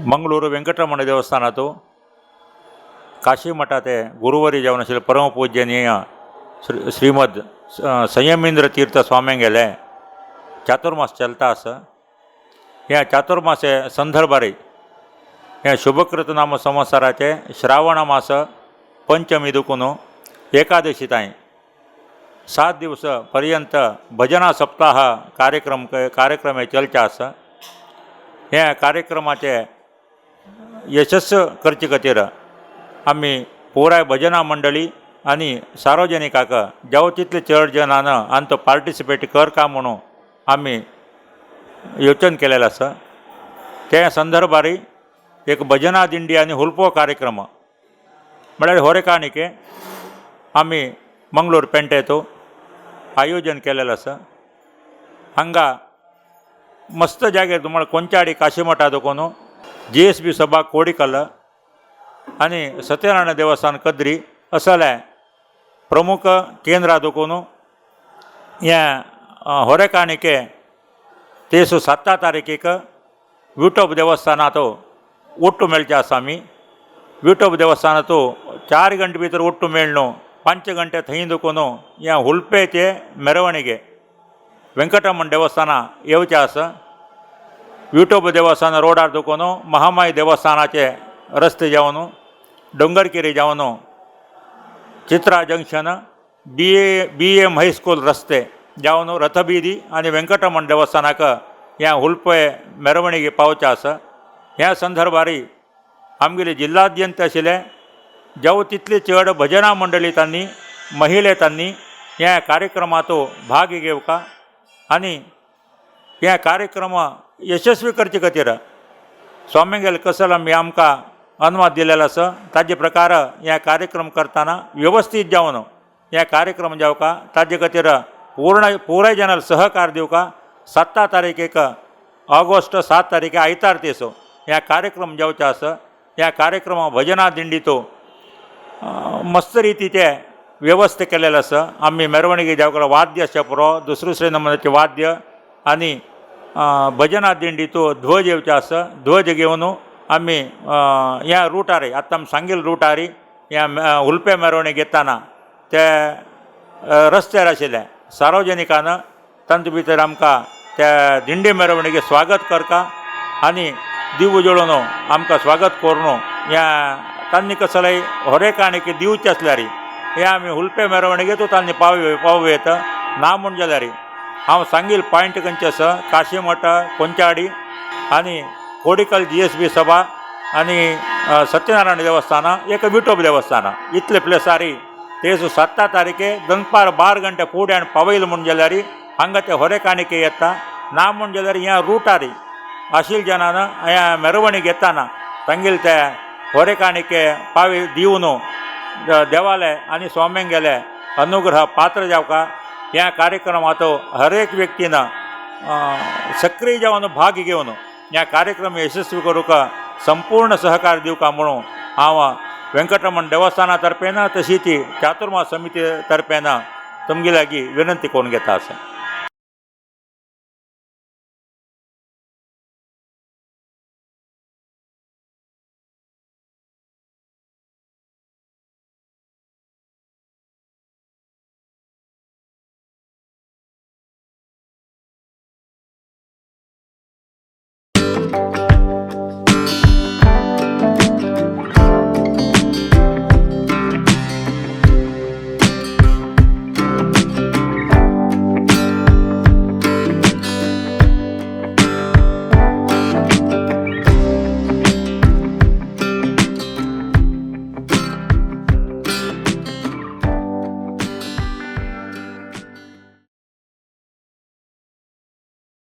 मंगळूर वेंकटरमण देवस्थानांत काशी मठा ते गुरुवरी जावन आशिल्ले परमपूजनीय श्री श्रीमद संयमेंद्र तीर्थ स्वाम्यांगेले चातुर्मास चलता आसा. ह्या चातुर्मासे संदर्भार हें शुभकृत नाम संवत्सराचें श्रावण मास पंचमी देखून एकादशी तांय 7 दिवस पर्यंत भजना सप्ताह कार्यक्रम हे चलचे आसा. ह्या कार्यक्रमाचे यशस्व करचे खातीर आमी पुराय भजना मंडळी आनी सार्वजनिकाक जावं तितले चड जणान आनी तो पार्टिसिपेट कर का म्हणून आमी योजन केलेलें आसा. त्या संदर्भार एक भजना दिंडी आनी हुलपो कार्यक्रम म्हळ्यार होरेकाणिके आमी मंगळूर पेंटेंत आयोजन केलेलें आसा. हांगा मस्त जाग्यार तुम्हाला कोंचाडी काशीमठा देखून जी एस बी सभा कोडिकल आनी सत्यनारायण देवस्थान कद्री असले प्रमुख केंद्रां देखून ह्या होरेकाणिके तेसो 7 तारखेक विठोब देवस्थानांत ಒಟ್ಟು मेळचे आसा. आमी विठोब देवस्थानांत 4 गंटे भितर ಒಟ್ಟು मेळ्ळो 5 गंटे थंय देखून ह्या हुलपेचे मेरवणिगे वेंकटरमण देवस्थाना येवचें आसा. विठोब देवस्थान रोडार देखून महामाई देवस्थानाचे रस्ते जावन डोंगरकेरी जावन Chitra junction B M high school रस्ते जावन रथबीदी आनी वेंकटरमण देवस्थानाक ह्या हुलपे मेरवणिगे पावचें आसा. ह्या संदर्भार आमगेले जिल्लाद्यंत आशिल्ले जावं तितले चड भजना मंडळी तांणी महिले तांणी ह्या कार्यक्रमाचो भाग घेवका आनी ह्या कार्यक्रम यशस्वी करचे खातीर स्वामीगेले कसल आमी आमकां अनुवाद दिलेलो आसा ताजे प्रकार ह्या कार्यक्रम करतना वेवस्थीत जावन ह्या कार्यक्रम जावका ताजे खातीर पूर्ण पुराय जनाल सहकार दिवका. 7 तारखेक ऑगस्ट 7 तारखे आयतार दिसो ह्या कार्यक्रम जावचो आसा. ह्या कार्यक्रमा भजना दिंडीतो मस्त रितीचे व्यवस्था केलेले आसा. आमी मेरवणिके जावका वाद्य आसचे पुरो दुसरे दुसरे नमुन्याचे वाद्य आनी भजना दिंडीतो ध्वज येवचे आसा. ध्वज घेवन आमी ह्या रुटार आतां आमी सांगील रुटार ह्या हुलपे मेरवणीक येताना ते रस्त्यार आशिल्ले सार्वजनिकान तांचे भितर आमकां त्या दिंडी मेरवणीके स्वागत करता आनी दिवो जळोवन आमकां स्वागत करून ह्या तांणी कसलेय होरेकाणीक दिवचें आसल्यार हे आमी हुलपे मेरवणीक तांणी पावो येता ना म्हूण जाल्यार हांव सांगील पॉयंट खंयचे आसा काशीमठ कोंचाडी आनी कोडिकल जी एस बी सभा आनी सत्यनारायण देवस्थान एक विठोब देवस्थान इतले प्लेसारी तेजो 7 तारखे दनपार 12 गंटे फुडें पावयल म्हूण जाल्यार हांगा ते होरेकाणिके येता ना म्हूण जाल्यार ह्या रुटार आशिल्ले जनान ह्या मेरवणीक येताना तांगेले ते होरेकाणिके पावी दिवन देवाले आनी स्वाम्यांगेले अनुग्रह पात्र जावका. ह्या कार्यक्रमाचो हर एक व्यक्तीन सक्रीय जावन भाग घेवन ह्या कार्यक्रम यशस्वी करूंक संपूर्ण सहकार दिवका म्हणून हांव वेंकटरमण देवस्थाना तर्फेन तशी ती चातुर्मास समिती तर्फेन तुमगे लागीं विनंती करून घेता आसा.